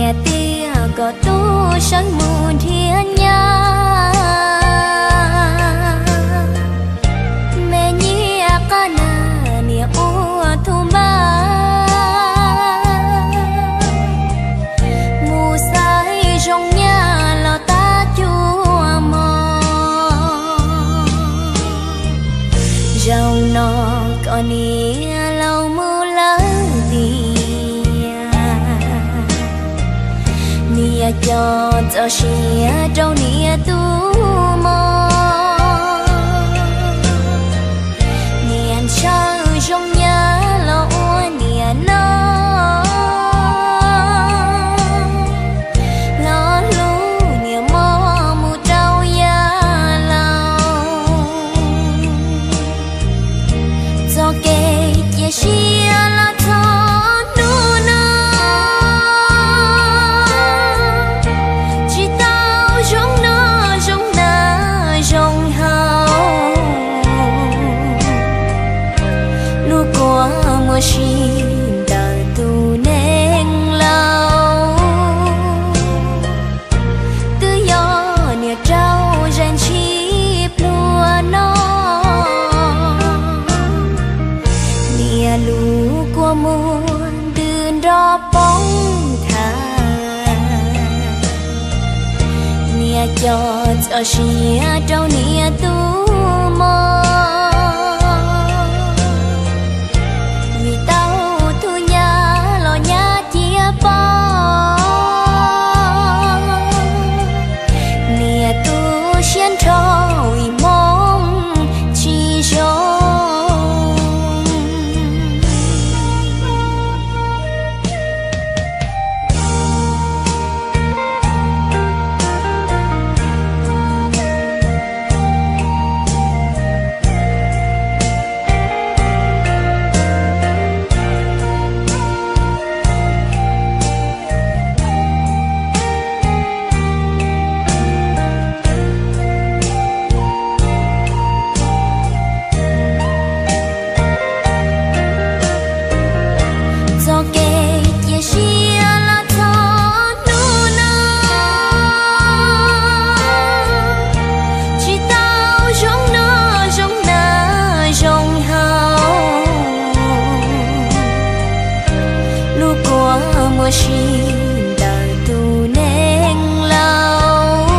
Tiag kom tub sawv mus nrhiav nyab, me nyiaj qab nag niam ua thub npaj, mus xaiv zoo nyab los tab cuag mog. Zaum no kom niam laus mus lawm tiag, niam coj txoj sia rau niam tus mos. Niam ntshaw zoo nyab los ua niam no, los hlub niam mos mus rau yav laus. Txoj kev cia siab los txog hnub no, tsis tau zoo noj zoo hnav zoo haus, lub kua muag sib ntawm tus neeg laus. Twb yog niam rau zais ntshis pluag no, niam lub kua muag ntws nrov poob nthav. Niam coj txoj sia rau niam tus mos, vim tau tus nyab los nyab cia pom. Niam tu siab nrho vim hmoo tsis zoo. Txoj kev cia siab los txog hnub no, tsis tau zoo noj zoo hnav zoo haus, lub kua muag sib ntawm tus neeg laus.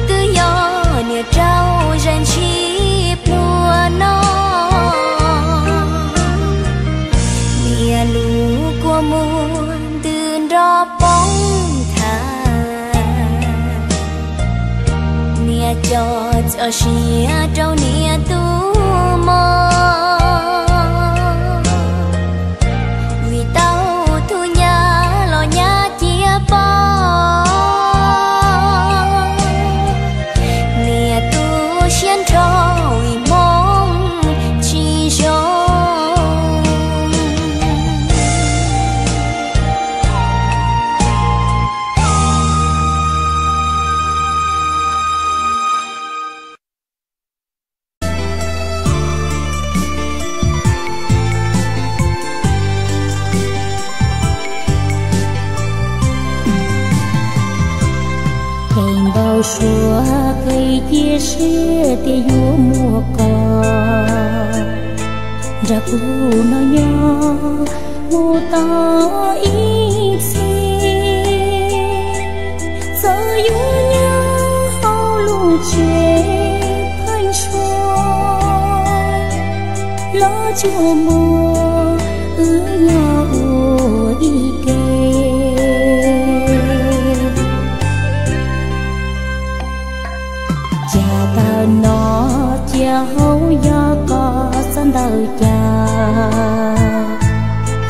Twb yog niam rau zais ntshis pluag no, niam lub kua muag ntws nrov poob nthav. Niam coj txoj sia rau niam tus mos, vim tau tus nyab los nyab cia pom. Niam tu siab nrho vim hmoo tsis zoo. Hais ntau suab kev cia siab tias yuav muaj koj nrog kuv noj nyob mus tau ib txhis. Txawm yuav nyob hauv lub tsev pheeb suab los tsuas muaj wb nyob ua ib ke. Cas tawm no cia hauv yog koj xav ntawm cas,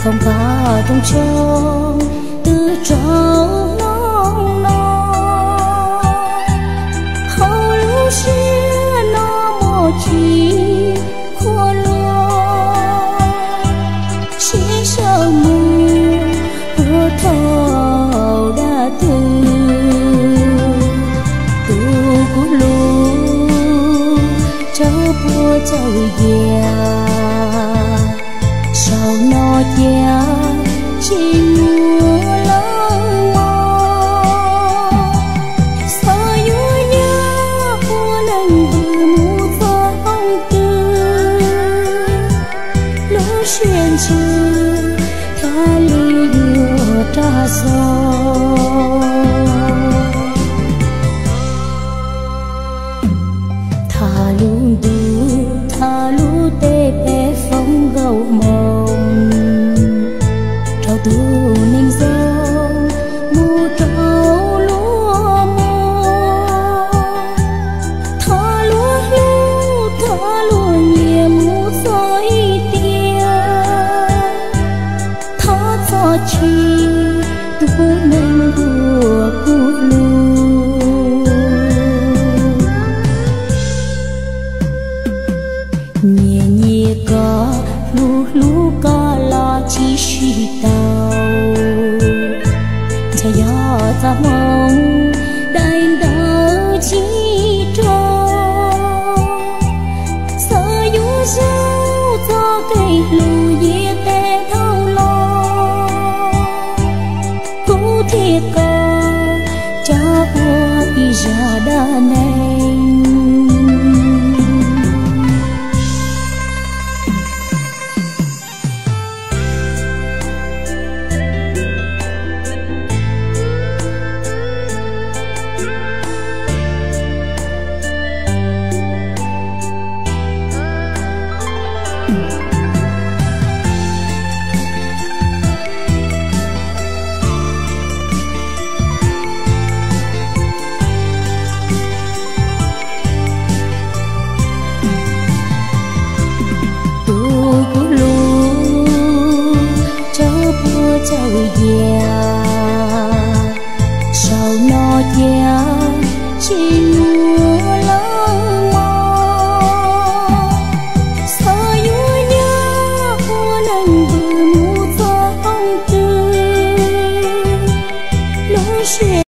thooj koj rooj tshoob twb tsaus hlob no. Hauv lub siab no muaj tsis qhuav luag, sib sau mus puag thaum dab twg. Tu kuv lub tsawb puab tsawb yas, saum no cia tsis mus zog. Thaj lub ntuj thaj lub teb peb foom nkauj hmoo, rau tus neeg zoo mus rau luag mog. Thov luag hlub thov luag nyiam mus txog ib tiam, thov txhob chim tus neeg uas kuv hlub. Nyias nyias koj, hlub hlub koj los tsis sib tau. Ntshe yog txoj hmoo dai ntawd tsis raug, xav yuav zaum txoj kev hlub yim tes dhau los. Kuv thiab koj rov ua ib zaj dab neeg. Tus kuv hlub, tsaug puag tsaug yam, zaum no cia tsis muaj lawm mog. Xav yuav nyob ua neeg vwm mus txog qee twg, lub siab